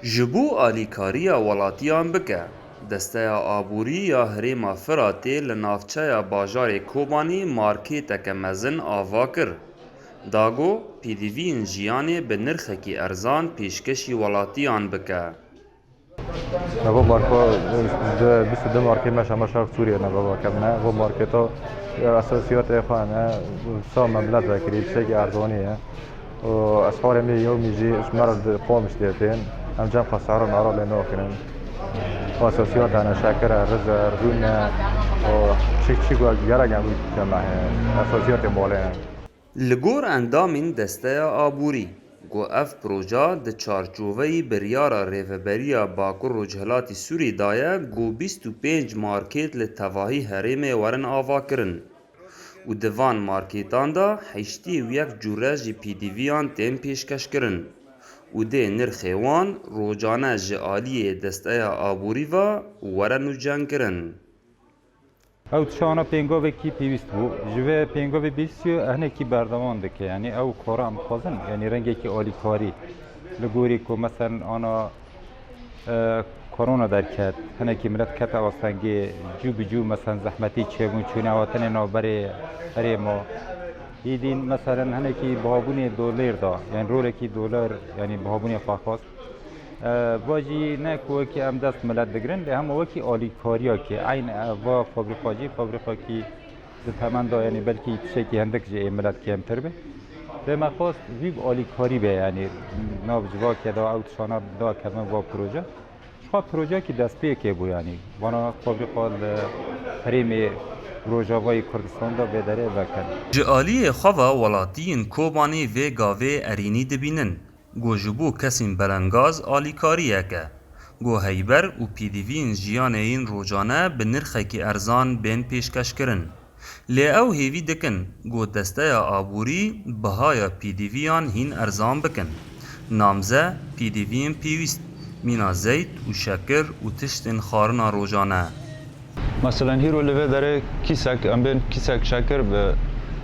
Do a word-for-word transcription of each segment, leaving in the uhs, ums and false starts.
Ji bo alîkariya welatiyan bike, Desteya Aborî ya Herêma Firatê li navçeya bajarê Kobanî markêteke mezin ava kir. Da ku pêdiviyên jiyanê bi nirxekî erzan pêşkêşî welatiyan bike. Me bo marka, di bîst û du markê me şema şer Sûriye me baba kevne. Bo marketa, e, esasiyatê xwe ne, sa me milet vekirî, tiştekî erzanî ye. Û esfarê me yewmî jî ji me re di Qamişlê tên. Em cem xwe sehra me re lê nakirin. Û esasiyat hene, şeker e, riz e, rûn e. Û çi, çi ku gerek em keme heye. Esasiyatê malê ye. Li gor endamên Desteya Aborî, ku ev proje di çarçoveyî biryara Rêveberiya Bakur Rojhilatî Sûrî de ye, ku bîst û pênc markêt li tevahî herêmê werin avakirin û di van markêtan de heştê û yek cûre jî pêdiviyan tên pêşkeşkirin û dê nirxê wan rojane ji aliyê Desteya Aborî ve were nûcenkirin. Ew tişana pêngavekî pêwîst bû. Ji vê pêngavê bîst hinekî berdewam dike. Yanî ew kara em dixwazin, yanî rengekî alîkarî. Li gorî ku meselen ana, e, korona derket, hinekî milet kete astengê, cû bi cû meselen zehmetî çêbûn, çûne hatinê navberê herêma. Îdîn meselen hinekî bihabûnê dolêr da, yanî rolekî dolar, yanî bihabûnê xwe xwest. E, va jî ne ku wekî em dest milet digirin, lê hema wekî alîkariyekê. Eyn, e, va fabrîka jî fabrîkakî di temen de, yanî belkî tiştekî hindik ji ê milet kêmtir be. Lê me xwest vî bi alîkarî be, yanî nav civakê de ew tişana dakevin va proje. Ji xwe projeyekî destpêkê bû, yanî vana fabrîka li herêmê Rojavayê Kurdistan de vê derê vekin. Ji aliyê xwe ve welatiyên Kobanê vê gavê erênî dibînin. Ku ji bo kesên belengaz alîkariyek e, ku heyber û pêdiviyên jiyanê yên rojane bi nirxekî erzan bên pêşkeşkirin. Lê ew hêvî dikin ku Desteya Aborî bihaya pêdiviyan hîn erzan bikin. Namze, pêdiviyên pêwîst, mîna zeyt û şekir û tiştên xwarina rojane. Meselen, hîro li vê derê kîsek, em bên kîsek şekir bi,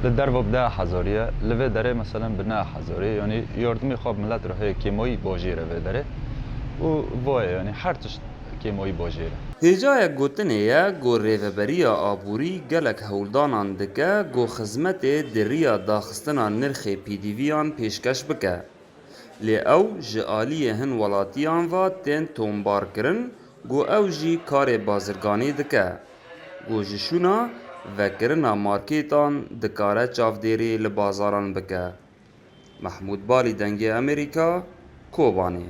li derve bi deh hezarî ye, li vê derê, meselen, bi neh hezarî, yanî yardimê xwe bi milet re heye, kêmayî bajêr e vê derê. Û va ye, yanî her tişt kêmayî bajêr e. Hêjayek gotinê ye ku Rêveberiya Aborî gelek hewldanan dike ku xizmetê di riya daxistina nirxê pêdiviyan pêşkeş bike. Lê ew ji aliyê hin welatiyan ve tên tombarkirin ku ew jî karê bazirganî dike, ku ji şûna vekirina markêtan dikare çavdêrî li bazaran bike. Mehmûd Balî, Dengê Amerîka, Kobanê.